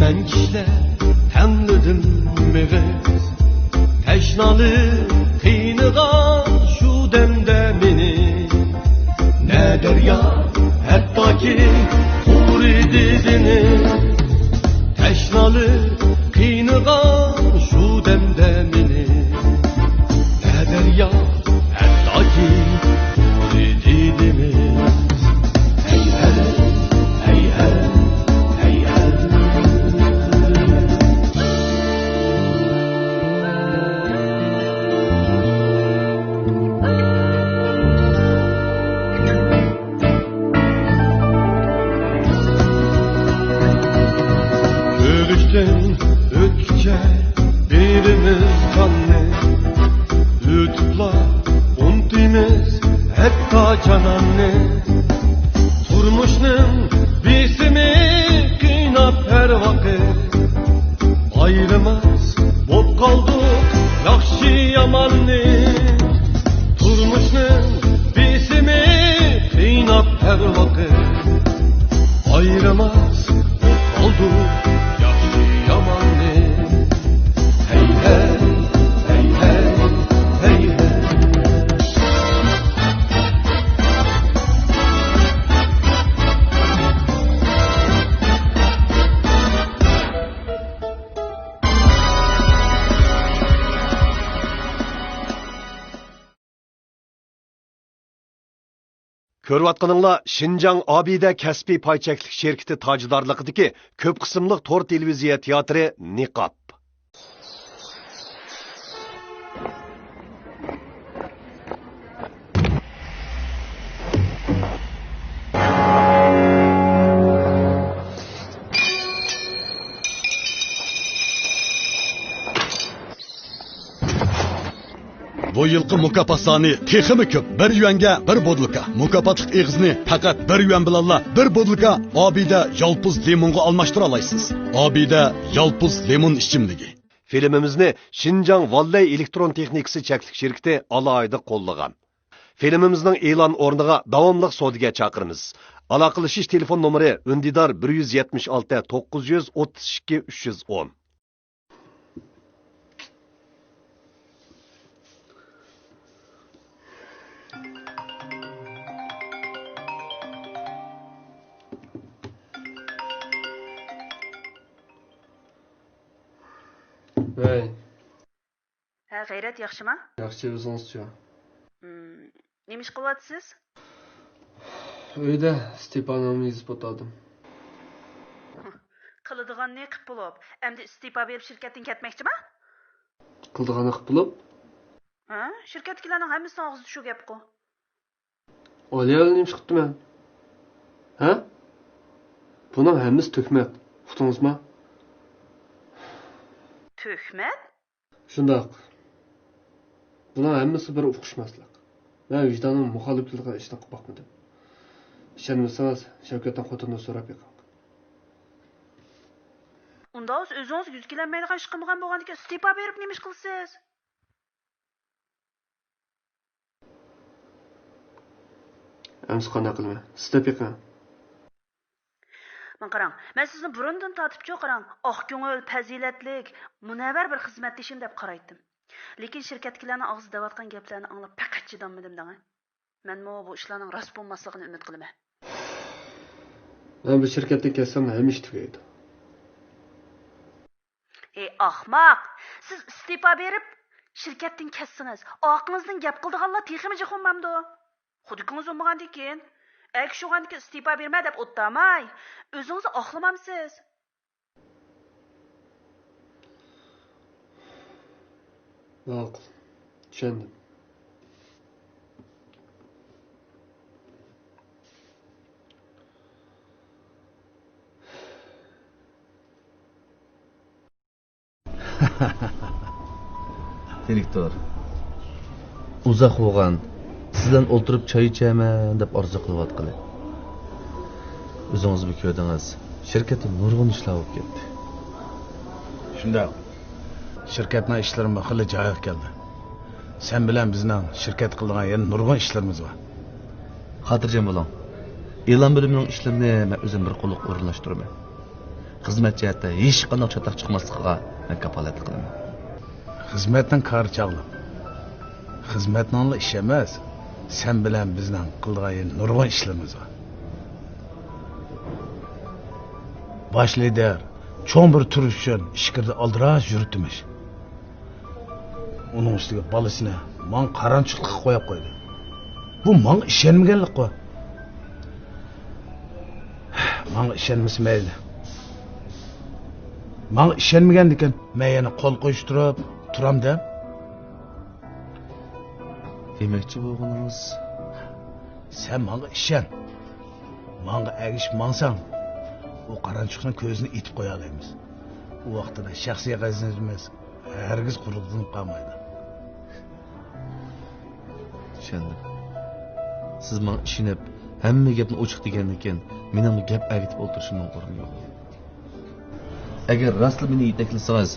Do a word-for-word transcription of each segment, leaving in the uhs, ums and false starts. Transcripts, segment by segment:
مەن كىشىلەر تەڭلىدىم مېغىز، تەشنالىق قىينىغان شۇ دەمدە مېنى. نە دەريا ھەتتاكى قۇرۇدى دېنىز، تەشنالىق قىينىغان شۇ دەمدە مېنى. نە دەريا ھەتتاكى قۇرۇدى دېنىز. ھەي ھەي، ھەي ھەي، ھەي ھەي. ئۆلۈشتىن ئۆتكۈچە بېرىمىز قاننى، ئۆتۈپلا ئۇنتۇيمىز ھەتتا جاناننى. تۇرمۇشنىڭ بېسىمى قىيناپ ھەر ۋاقىت، ئايرىماس بوپ قالدۇق ياخشى ياماننى. تۇرمۇشنىڭ بېسىمى قىيناپ ھەر ۋاقىت، ئايرىماس بوپ قالدۇق ياخشى ياماننى. ھەي ھەي، ھەي ھەي، ھەي ھەي. كۆرۈۋاتقىنىڭلار شىنجاڭ ئابىدە كەسپىي پاي چەكلىك شىركىتى تاجدارلىقىدىكى كۆپ قىسىملىق تور تېلېۋىزىيە تىياتىرى نىقاب. بۇ يىلقى مۇكاپات سانى تېخىمۇ كۆپ. بىر يۈەنگە بىر بوتۇلكا. مۇكاپاتلىق ئېغىزنى پەقەت بىر يۈەن بىلەنلا بىر بوتۇلكا ئابىدە يالپۇز لىمونغا ئالماشتۇرالايسىز. ئابىدە يالپۇز لىمون ئىچىملىكى. فىلىمىمىزنى شىنجاڭ ۋاللەي ئېلېكترون تېخنىكىسى چەكلىك شىركىتى ئالاھىدە قوللىغان. فىلىمىمىزنىڭ ئېلان ئورنىغا داۋاملىق سودىگەر چاقىرىمىز. ئالاقىلىشىش تېلېفون نومۇرى ئۈندىدار بىر يۈز يەتمىش ئالتە، توققۇز يۈز ئوتتۇز ئىككى، ئۈچ يۈز ئون. ۋەي. ھە، غەيرەت، ياخشىما؟ ياخشى، ئۆزىڭىزچۇ؟ ھىم، نېمە ئىش قىلىۋاتىسىز؟ ئۆيدە ئىستېپانومنى يېزىپ ئولتۇردۇم. قىلىدىغاننى قىپ بولۇپ، ئەمدى ئىستېپا بېرىپ شىركەتتىن كەتمەكچىما؟ قىلىدىغاننى قىپ بولۇپ؟ ھە، شىركەتتىكىلەرنىڭ ھەممىسىنىڭ ئاغزىدا شۇ گەپقۇ. ئالىيەلى نېمە ئىش قىپتۇ مەن؟ ھە؟ بۇنىڭ ھەممىسى تۆھمەت. ئۇقتىڭىزما؟ تۆھمەت؟ شۇنداق. بۇنىڭ ھەممىسى بىر ئۇقۇشماسلىق. مەن ۋىجدانىمغا مۇخالىپ كېلىدىغان ئىشنى قىلىپ باقمىدىم. ئىشەنمىسىڭىز، شەۋكەتنىڭ خوتۇنىدىن سوراپ بېقىڭ. ئۇنداق بولسا ئۆزىڭىز يۈز كېلەلمەيدىغان ئىش قىلمىغان بولغاندىكىن ئىستېپا بېرىپ نېمە ئىش قىلىسىز؟ ئەمسە قانداق قىلىمەن؟ سىز دەپ بېقىڭ. ماڭا قاراڭ، مەن سىزنى بۇرۇندىن تارتىپچۇ قاراڭ، ئاق كۆڭۈل، پەزىلەتلىك، مۇنەۋۋەر بىر خىزمەتدىشىم دەپ قارايتتىم. لېكىن شىركەتتىكىلەرنىڭ ئاغزىدا دەۋاتقان گەپلەرنى ئاڭلاپ پەقەت چىدالمىدىم دەڭە. مەنمۇ بۇ ئىشلارنىڭ راست بولماسلىقىنى ئۈمىد قىلىمەن. مەن بۇ شىركەتتىن كەتسەم ھەممە ئىش تۈگەيدۇ. ئى ئاخماق! سىز ئىستېپا بېرىپ، شىركەتتىن كەتسىڭىز، ئارقىڭىزدىن گەپ قىلىدىغانلار تېخىمۇ جىق بولمامدۇ؟ خۇدىكىڭىز بولمىغاندىكىن، ئەگىشىۋالغاندىكىن ئىستېپا بېرىمەن دەپ ئولتۇرماي، ئۆزىڭىزنى ئاقلىمامسىز؟ ماقۇل، چۈشەندىم. تىرىكتور. ئۇزاق بولغان، سىز بىلەن ئولتۇرۇپ چاي ئىچەرمەن دەپ ئارزۇ قىلىۋاتقىلى. ئۆزىڭىزمۇ كۆردىڭىز، شىركەتتە نۇرغۇن ئىشلار بولۇپ كەتتى. شۇنداق. شىركەتنىڭ ئىشلىرىمۇ خېلى جايىغا كەلدى. سەن بىلەن بىزنىڭ شىركەتتە قىلىدىغان يەنە نۇرغۇن ئىشلىرىمىز بار. خاتىرجەم بولۇڭ. ئېلان بۆلۈمىنىڭ ئىشلىرىنى مەن ئۆزۈم بىر قوللۇق ئورۇنلاشتۇرىمەن. خىزمەت جەھەتتە ھېچقانداق چاتاق چىقماسلىقىغا مەن كاپالەتلىك قىلىمەن. خىزمەتنىڭ كارى چاغلىق. خىزمەتنىڭلا ئىشى ئەمەس، سەن بىلەن بىزنىڭ قىلىدىغان يەنە نۇرغۇن ئىشلىرىمىز بار. باش لىدېر چوڭ بىر تۇرۇش ئۈچۈن ئىچكىرىدە ئالدىراش يۈرۈپ تۇرمىش. ئۇنىڭ ئۈستىگە بالىسىنى ماڭا قارانچۇقلۇققا قويۇپ قويدى. بۇ ماڭا ئىشەنمىگەنلىكقۇ. ماڭا ئىشەنمىسە مەيلى. ماڭا ئىشەنمىگەندىكىن، مەن يەنە قول قويۇشتۇرۇپ تۇرامدىم. دېمەكچى بولغىنىڭىز، سەن ماڭا ئىشەن. ماڭا ئەگىشىپ ماڭساڭ، ئۇ قارانچۇقنىڭ كۆزىنى ئېتىپ قويالايمىز. ئۇ ۋاقتىدا شەخسىي غەزىنىمىز ھەرگىز قۇرۇقلىنىپ قالمايدۇ. چۈشەندىم. سىز ماڭا ئىشىنىپ، ھەممە گەپنى ئوچۇق دېگەندىن كېيىن، مېنىڭمۇ گەپ ئەگىتىپ ئولتۇرۇشۇمنىڭ ئورنى يوق. ئەگەر راستلا مېنى يېتەكلىسىڭىز،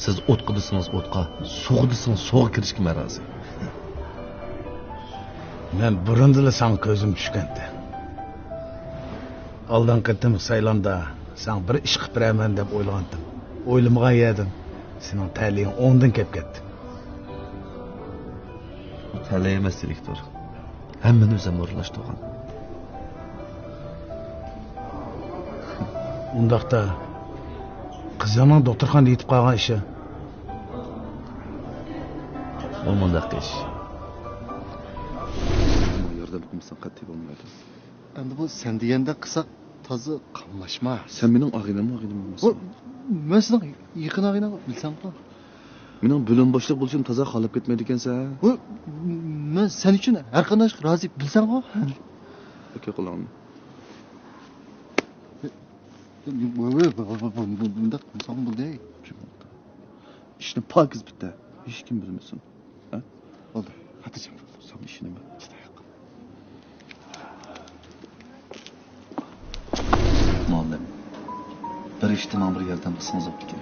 سىز ئوتقا دېسىڭىز ئوتقا، سۇغا دېسىڭىز سۇغا كىرىشكە مەن رازى. مەن بۇرۇندىلا ساڭا كۆزۈم چۈشكەنتى. ئالدىنقى قېتىم سايلامدا ساڭا بىر ئىش قىلىپ بېرەرمەن دەپ ئويلىغانتىم. ئويلىمىغان يەردىن سېنىڭ تەلىيىڭ ئوڭدىن كەپ كەتتى. بۇ تەلەي ئەمەس، دىرېكتور. ھەممىنى ئۆزۈم ئورۇنلاشتۇرغان. ئۇنداقتا، قىزىڭنىڭ دوختۇرخانىدا يېتىپ قالغان ئىشى؟ ئۇ مۇنداق ئىش. ياردەم قىلمىساڭ قەتئىي بولمايدۇ. ئەمدى بۇ سەن دېگەندەك قىلساق تازا قاملاشماس. سەن مېنىڭ ئاغىنەممۇ، ئاغىنەم ئەمەسمۇ؟ مەن سېنىڭ يېقىن ئاغىنەڭ، بىلسەڭغۇ. مېنىڭ بۆلۈم باشلىق بولۇشۇم تازا خالاپ كەتمەيدىكەنسەن. ۋوي، مەن سەن ئۈچۈن ھەر قانداق ئىشقا رازى، بىلسەڭغۇ. ئاكا قولۇڭنى. بۇنداق قىلساڭ بولدى. ئىشنى پاكىز پۈتتە. ھېچكىم بىلمىسۇن. ھە؟ بولدى. خاتىرجەم بول. ساڭا ئىشىنىمەن. مۇئەللىم، بىر ئىشتا ماڭا بىر ياردەم قىلسىڭىز بوپتىكەن.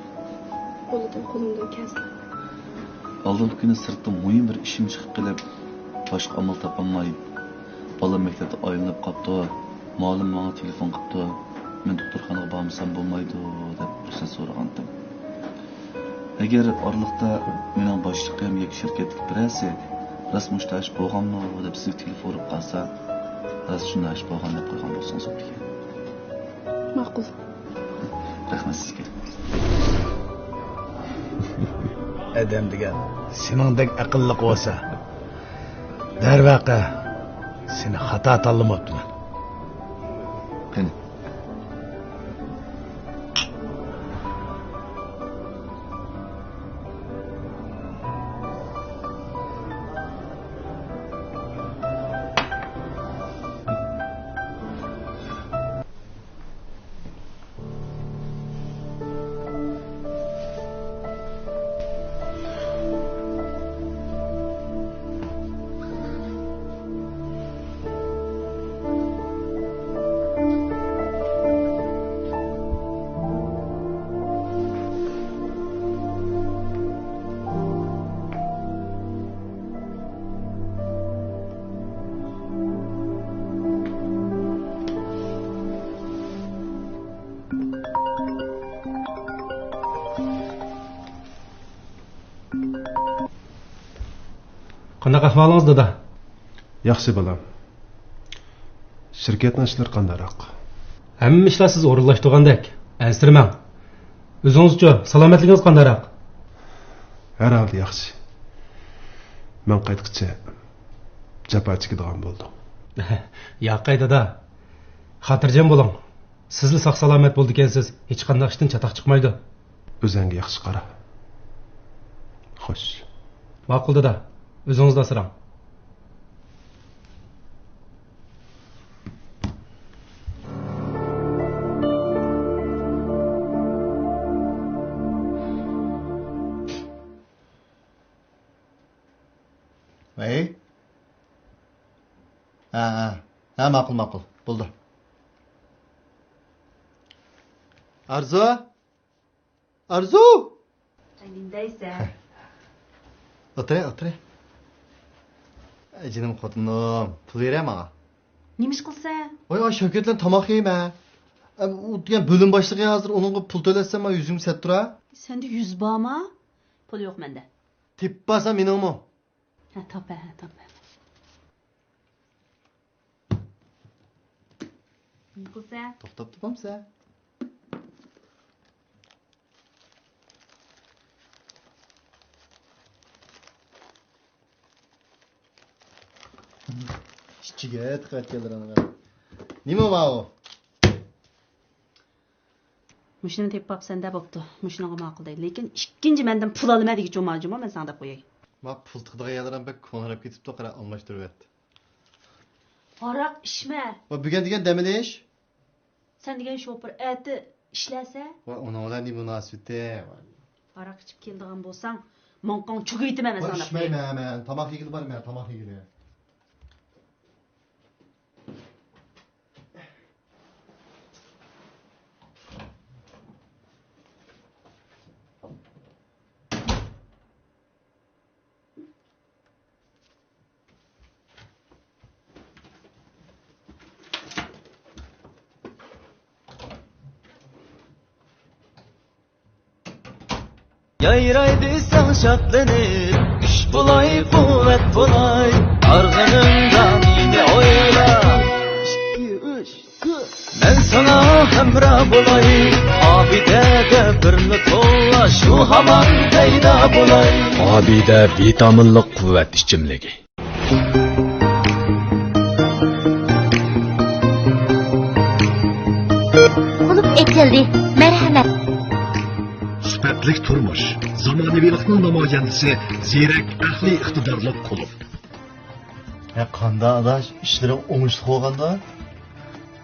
بولىدۇ، قولۇمدىن كەلسە. ئالدىنقى كۈنى سىرتتا مۇھىم بىر ئىشىم چىقىپ قېلىپ، باشقا ئامال تاپالماي، بالام مەكتەپتە ئايلىنىپ قاپتۇ. مۇئەللىم ماڭا تېلېفون قىپتۇ، مەن دوختۇرخانىغا بارمىسام بولمايدۇ دەپ رۇخسەت سورىغانتىم. ئەگەر ئارىلىقتا مېنىڭ باشلىقىم ياكى شىركەتتىكى بىرەرسى راست مۇشۇنداق ئىش بولغانمۇ دەپ سىزگە تېلېفون ئۇرۇپ قالسا، راست شۇنداق ئىش بولغان دەپ قويغان بولسىڭىز بوپتىكەن. ماقۇل. رەھمەت سىزگە. ئادەم دېگەن سېنىڭدەك ئەقىللىق بولسا، دەرۋەقە، سېنى خاتا تاللىماپتىمەن. قېنى. قانداق ئەھۋالىڭىز، دادا؟ ياخشى، بالام. شىركەتنىڭ ئىشلىرى قانداقراق؟ ھەممە ئىشلار سىز ئورۇنلاشتۇرغاندەك. ئەنسىرىمەڭ. ئۆزىڭىزچۇ، سالامەتلىكىڭىز قانداقراق؟ ھەر ھالدا ياخشى. مەن قايتقىچە جاپا چېكىدىغان بولدۇم. ياقەي، دادا. خاتىرجەم بولۇڭ. سىزلا ساق-سالامەت بولىدىكەنسىز، ھېچقانداق ئىشتىن چاتاق چىقمايدۇ. ئۆزۈڭگە ياخشى قارا. خوش. ماقۇل، دادا. ئۆزىڭىزنى ئاسراڭ. ۋەي. ھە، ھە. ھە، ماقۇل، ماقۇل. بولدى. ئارزۇ! ئارزۇ! نېمە دەيسەن؟ ئولتۇرە، ئولتۇرە. ئەي، جېنىم خوتۇنۇم، پۇل بېرە ماڭا. نېمە ئىش قىلىسەن؟ ۋاي، ئاي، شەۋكەت بىلەن تاماق يەيمەن. ئە، ئۇ دېگەن بۆلۈم باشلىقى ھازىر ئۇنىڭغا پۇل تۆلەتسەم، مانا يۈزۈمگە سەت تۇرا. سەندە يۈز بارما؟ پۇل يوق مەندە. تېپىپ بارسا مېنىڭمۇ. ھە، تاپ، ھە، تاپ. نېمە قىلسا؟ توختاپ تۇرامسە؟ ئىچىگە تىقىۋەتكەنلىرىڭغا. نېمە ماۋۇ؟ مۇشۇنى تېپىپ ئاپسەن-دە، بوپتۇ. مۇشۇنىڭغا ماقۇل دەيلى. لېكىن ئىككىنچى مەندىن پۇل ئالىمەن دېگۈچە بولمىغىن جۇمۇ، مەن ساڭا دەپ قوياي. ما پۇل تىقىدىغان يەرلىرىڭ بەك كونىراپ كېتىپتۇ، قارا، ئالماشتۇرۇۋەت. ھاراق ئىچمە. ۋە بۈگۈن دېگەن دەم ئېلىش. سەن دېگەن شوپۇر ئەتە ئىشلەسە. ۋە ئۇنىڭ بىلەن نېمە مۇناسىۋىتى؟ ھاراق ئىچىپ كېلىدىغان بولساڭ، ماڭقاڭ چۈگۈيتىمەن مەن ۋە ساڭا دەپ قوياي. ئىچمەيمەن مەن. تاماق يېگىلى بارىمەن، تاماق يېگىلى. يايراي دېسەڭ شادلىنىپ، كۈچ بولاي، قۇۋۋەت بولاي، ئارغىنىڭدا مېنى ئويلا. ئىككى، ئۈچ، تۆت. مەن ساڭا ھەمراھ بولاي، ئابىدەگە بىرنى تولا، شۇ ھامان پەيدا بولاي. ئابىدە ۋىتامىنلىق قۇۋۋەت ئىچىملىكى. قۇلۇپ ئېچىلدى. مەرھەمەت. سۈپەتلىك تۇرمۇش، زامانىۋىلىقنىڭ نامايەندىسى، زېرەك، ئەقلىي ئىقتىدارلىق قۇلۇپ. ھە، قاندا ئاداش، ئىشلىرىڭ ئوڭۇشلۇق بولغاندا؟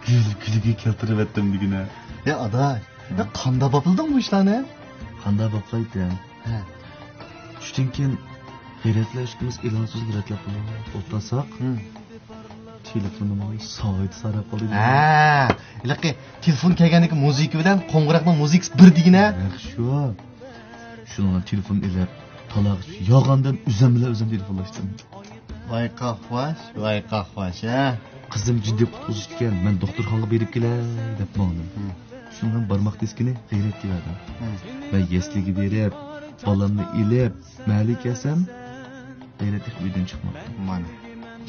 گۈل گۈلگە كەلتۈرۈۋەتتىم دېگىنە. ھە ئاداش، ھە، قاندا باپلىدىڭ بۇ ئىشلارنى؟ قاندا باپلايتتىم. ھە. چۈشتىن كېيىن غەيرەتلەر ئىككىمىز ئېلان سۆزىنى رەتلەپ ئولتۇرساق، ھىم. تېلېفونۇم ساۋايدا ساراپ قالدى. ھە، ھېلىقى تېلېفون كەلگەندىكى مۇزىكا بىلەن قوڭغۇراقنىڭ مۇزىكىسى بىر دېگىنە. ھە، شۇ. شۇنىڭ بىلەن تېلېفون ئېلىپ، تالاغا يالغاندىن ئۆزۈم بىلەن ئۆزۈم تېلېفونلاشتىم. ۋاي قاقباش، ۋاي قاقباش، ھە. قىزىم جىددىي قۇتقۇزۇشتىكەن، مەن دوختۇرخانىغا بېرىپ كېلەي دەپ ماڭدىم. ھىم. شۇنىڭ بىلەن بارماق دىسكىنى غەيرەتكە بەردىم. ھىم. مەن يەسلىگە بېرىپ، بالامنى ئېلىپ، مەھەللىگە كەلسەم، غەيرەت تېخى ئۆيدىن چىقماپتۇ. مانا.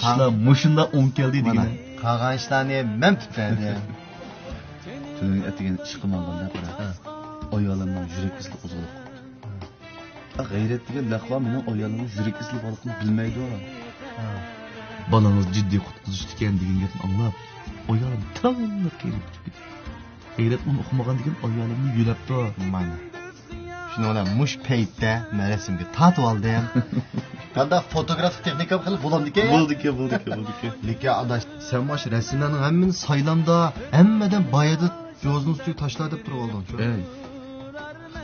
ئىشلار مۇشۇنداق ئوڭ كەلدى دېگىنە. قالغان ئىشلارنى مەن پۈتتۈردۈم. تۈنۈگۈن ئەتىگەن ئىشقا ماڭغاندا قارا. ھە. ئايالىمنىڭ يۈرەك ئېزىلىپ قوزغىلىپ قاپتۇ. ھە. غەيرەت دېگەن لەقۋا مېنىڭ ئايالىمنىڭ يۈرەك ئېزىلىپ قالغىنىنى بىلمەيدۇ. ھە. بالىڭىز جىددىي قۇتقۇزۇشتىكەن دېگەن گەپنى ئاڭلاپ، ئايالىم تەڭلا قىينىلىپ كېتىپ كېتىپتۇ. غەيرەت ئۇنى ئۇقمىغاندىكىن ئايالىمنى يۆلەپتۇ. مانا. شۇنىڭ بىلەن مۇشۇ پەيتتە مەن رەسىمگە تارتىۋالدىم. قانداق فوتوگرافىك تېخنىكام خېلى بولامدىكەن؟ بولىدىكەن، بولىدىكەن، بولىدىكەن. لېكىن ئاداش، سەن مانا شۇ رەسىملەرنىڭ ھەممىنى سايلامدا، ھەممىدىن بايىدا يوزىنىڭ ئۈستىگە تاشلا دەپ تۇرۇۋالدىڭ شۇ. ئەي.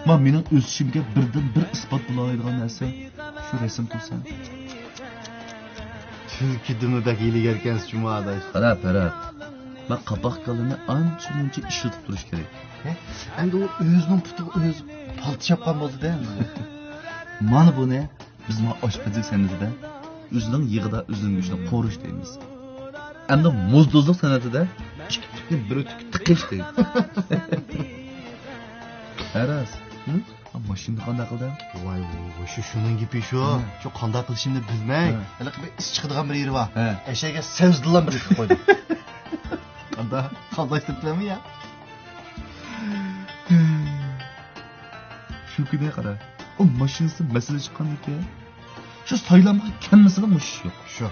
ما مېنىڭ ئۆسۈشۈمگە بىردىن بىر ئىسپات بولالايدىغان نەرسە شۇ رەسىم تۇرسا. تۈلكىدىنمۇ بەك ھىيلىگەركەنسىز جۇمۇ ئاداش. قارا، پەرھات. ما قاپاق كالىنى ئانچە مۇنچە ئىشلىتىپ تۇرۇش كېرەك. ھە؟ ئەمدى ئۇ ئۆزىنىڭ پۇتىغا ئۆزى پالتا چاپقان بولدى-دە. مانا بۇنى بىز ما ئاشپەزلىك سەنئىتىدە ئۆزىنىڭ يېغىدا ئۆزىنىڭ گۆشىنى قورۇش دەيمىز. ئەمدى موزدوزلۇق سەنئىتىدە ئىككى پۇتنى بىر ئۆتۈككە تىقىش دەيمىز. ھە راست. ھە؟ ماشىنىنى قانداق قىلدى؟ ۋاي، ۋاي، ۋاي، شۇ، شۇنىڭ گېپى شۇ. ھە. شۇ قانداق قىلىشىمنى بىلمەي، ھە. ھېلىقى بىر ئىس چىقىدىغان بىر يېرى بار. ھە. ئەشەگە سەۋزىدىنلا بىر قىلىپ قويدۇم. قانداق؟ قاملاشتۇرۇپتىمۇ يا؟ شۇ كۈنى قارا، ئۇ ماشىنىسى مەسىلە چىققاندىكىن، شۇ سايلامغا كەلمىسىلا مۇشۇ ئىش يوق. شۇ.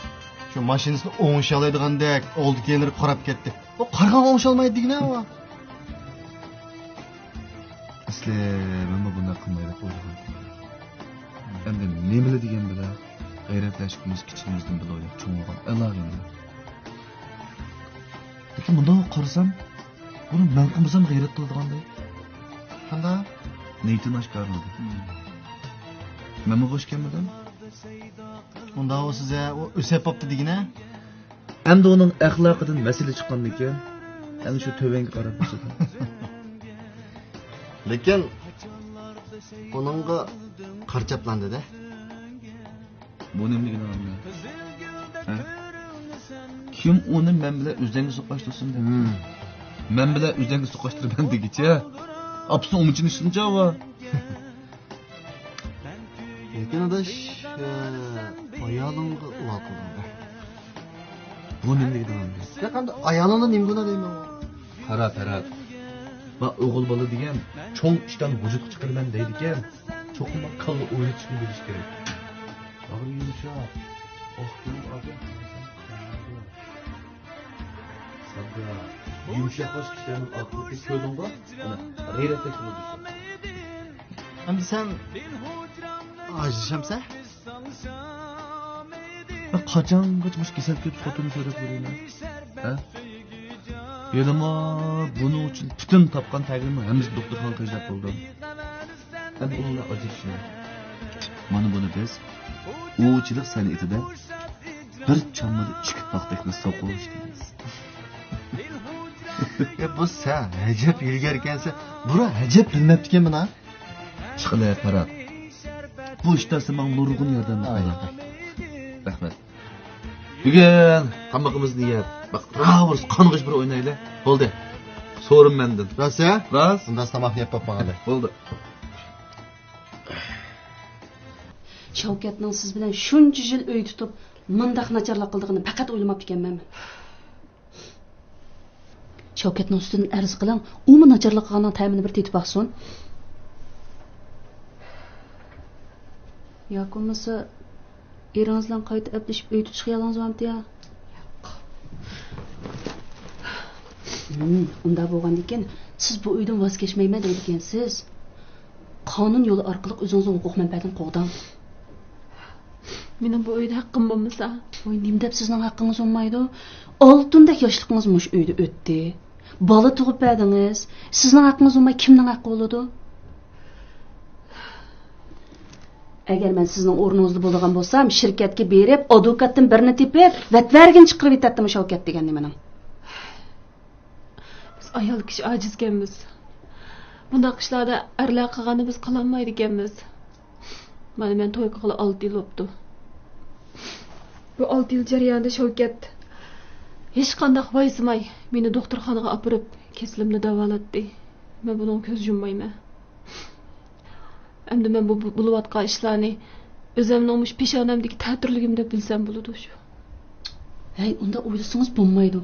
شۇ ماشىنىسىنى ئوڭشىيالايدىغاندەك، ئالدى كەينىلىرى قاراپ كەتتى. ئۇ قارىغانغا ئوڭشالمايدۇ دېگىنە ئۇ. ئەسلى مەنمۇ بۇنداق قىلماي دەپ ئويلىغان. ئەمدى نېمىلا دېگەن بىلەن غەيرەتلەشكىمىز كىچىكىمىزدىن بىللە ئويناپ چوڭ بولغان ئەلا ئەمدى. لېكىن مۇنداق قارىسام، بۇنى مەن قىلمىسام غەيرەت قىلىدىغاندەك. قانداق؟ نىيىتىنى ئاشكارىلىدى. مەنمۇ بوش كەلمىدىم. ئۇنداق بولسا، ئۇ ئۆسۈپ بوپتۇ دېگىنە. ئەمدى ئۇنىڭ ئەخلاقىدىن مەسىلە چىققاندىكىن، ئەنە شۇ تۆۋەنگە قاراپ باشلىدى. لېكىن ئۇنىڭغا قارچاپلاندى-دە. بۇ نېمە دېگىنىڭ ئەمدى؟ ھە؟ كىم ئۇنى مەن بىلەن ئۆزەڭگە سوقۇشتۇرسۇن دەپ؟ ھىم. مەن بىلەن ئۆزەڭگە سوقاشتۇرىمەن دېگۈچە. ئاپىسىنىڭ ئۇمىچىنى ئىشلىنىچە ئاۋا. لېكىن ئاداش، ئايالىڭغا ئۇۋال قىلدىڭ. بۇ نېمە دېگىنىڭ ئەمدى؟ يا قانداق ئايالىڭدا نېمە گۇناھ دەيمەن؟ قارا پەرھات، ما ئوغۇل بالا دېگەن چوڭ ئىشتان ۋۇجۇدقا چىقىرىمەن دەيدىكەن، چوقۇم كاللا ئوينىتىشنى بىلىش كېرەك. باغرى يۇمشاق، ئاق كۆڭۈل ئادەم. ساددا، يۇمشاق باش كىشىلەرنىڭ ئاقىۋىتى كۆردۈڭغۇ؟ ئانا، غەيرەتتەك بولىدۇ. ئەمدى سەن ئاجىزلىشامسەن؟ قاچانغىچە مۇشۇ كېسەل كۆپ خوتۇننى سۆرەپ يۈرىمەن؟ ھە؟ ھېلىمۇ بۇنىڭ ئۈچۈن پۈتۈن تاپقان تەرگىنىمنىڭ ھەممىسىنى دوختۇرخانىغا خەجلەپ بولدۇم. ئەمدى ئۇنىڭ بىلەن ئاجرىشىمەن. مانا بۇنى بىز ئوۋچىلىق سەنئىتىدە بىر چاممىدا ئىككى پاختەكنى سوقۇش دەيمىز. يا بۇ سەن ئەجەب ئىلگىرىكەنسەن. بۇرا ئەجەب بىلمەپتىكەنمەن ھە. ئىشقىلىپ پەرھات، بۇ ئىشتا سەن ماڭا نۇرغۇن ياردەم قىلدىڭ. رەھمەت. بۈگۈن تامىقىمىزنى يەپ، بەك راۋۇرۇس قانغىچ بىر ئوينايلى. بولدى. سورۇن مەندىن. راست ھە؟ راست. ئۇنداق تاماق يەپ باقمىغانلى. بولدى. شەۋكەتنىڭ سىز بىلەن شۇنچە يىل ئۆي تۇتۇپ، مۇنداق ناچارلىق قىلىدىغىنىنى پەقەت ئويلىماپتىكەنمەن مەن. شەۋكەتنىڭ ئۈستىدىن ئەرز قىلىڭ، ئۇمۇ ناچارلىق قىلغاننىڭ تەمىنى بىر تېتىپ باقسۇن. ياكى بولمىسا، ئېرىڭىز بىلەن قايتا ئەپلىشىپ ئۆي تۇتۇش خىيالىڭىز بارمىدى يا؟ ياق. ھىم، ئۇنداق بولغاندىكىن، سىز بۇ ئۆيدىن ۋاز كەچمەيمەن دەيدىكەنسىز. قانۇن يولى ئارقىلىق ئۆزىڭىزنىڭ ھوقۇق مەنپەئەتىنى قوغداڭ. مېنىڭ بۇ ئۆيدە ھەققىم بولمىسا؟ ۋاي، نېمە دەپ سىزنىڭ ھەققىڭىز بولمايدۇ؟ ئالتۇندەك ياشلىقىڭىز مۇشۇ ئۆيدە ئۆتتى. بالا تۇغۇپ بەردىڭىز. سىزنىڭ ھەققىڭىز بولماي كىمنىڭ ھەققى بولىدۇ؟ ئەگەر مەن سىزنىڭ ئورنىڭىزدا بولىدىغان بولسام، شىركەتكە بېرىپ، ئادۋوكاتتىن بىرنى تېپىپ، ۋەتۋەرگىنى چىقىرىۋېتەتتىم شەۋكەت دېگەن نېمىنىڭ. بىز ئايال كىشى ئاجىزكەنمىز. بۇنداق ئىشلاردا ئەرلەر قىلغاننى بىز قىلالمايدىكەنمىز. مانا مەن توي قىلغىلى ئالتە يىل بوپتۇ. بۇ ئالتە يىل جەريانىدا شەۋكەت ھېچقانداق ۋايسىماي مېنى دوختۇرخانىغا ئاپىرىپ، كېسىلىمنى داۋالاتتى. مەن بۇنىڭغا كۆز يۇممايمەن. ئەمدى مەن بۇ، بۇ بولۇۋاتقان ئىشلارنى ئۆزۈمنىڭ مۇشۇ پېشانەمدىكى تەتۈرلۈكۈم دەپ بىلسەم بولىدۇ شۇ. ھەي، ئۇنداق ئويلىسىڭىز بولمايدۇ.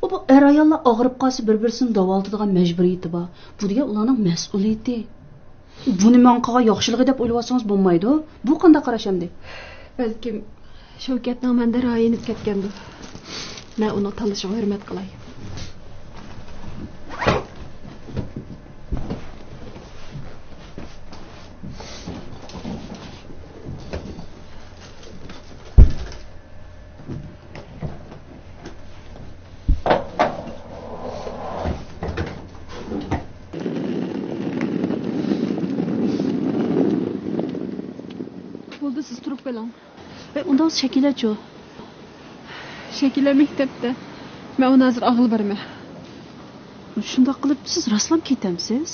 ئۇ بۇ ئەر-ئاياللار ئاغرىپ قالسا بىر-بىرسىنى داۋالىتىدىغان مەجبۇرىيىتى بار. بۇ دېگەن ئۇلارنىڭ مەسئۇلىيىتى. بۇنى ماڭا قىلغان ياخشىلىقى دەپ ئويلىۋاتسىڭىز بولمايدۇ. بۇ قانداق قاراش ئەمدى؟ بەلكىم شەۋكەتنىڭ مەندە رايى يېنىپ كەتكەندۇ. مەن ئۇنىڭ تاللىشىغا ھۆرمەت قىلاي. بولدى، سىز تۇرۇپ قېلىڭ. ئەي، ئۇنداق بولسا شەكىلەچۇ؟ شەكىلە مەكتەپتە. مەن ئۇنى ھازىر ئاغىلى بارىمەن. شۇنداق قىلىپ سىز راسلام كېتەمسىز؟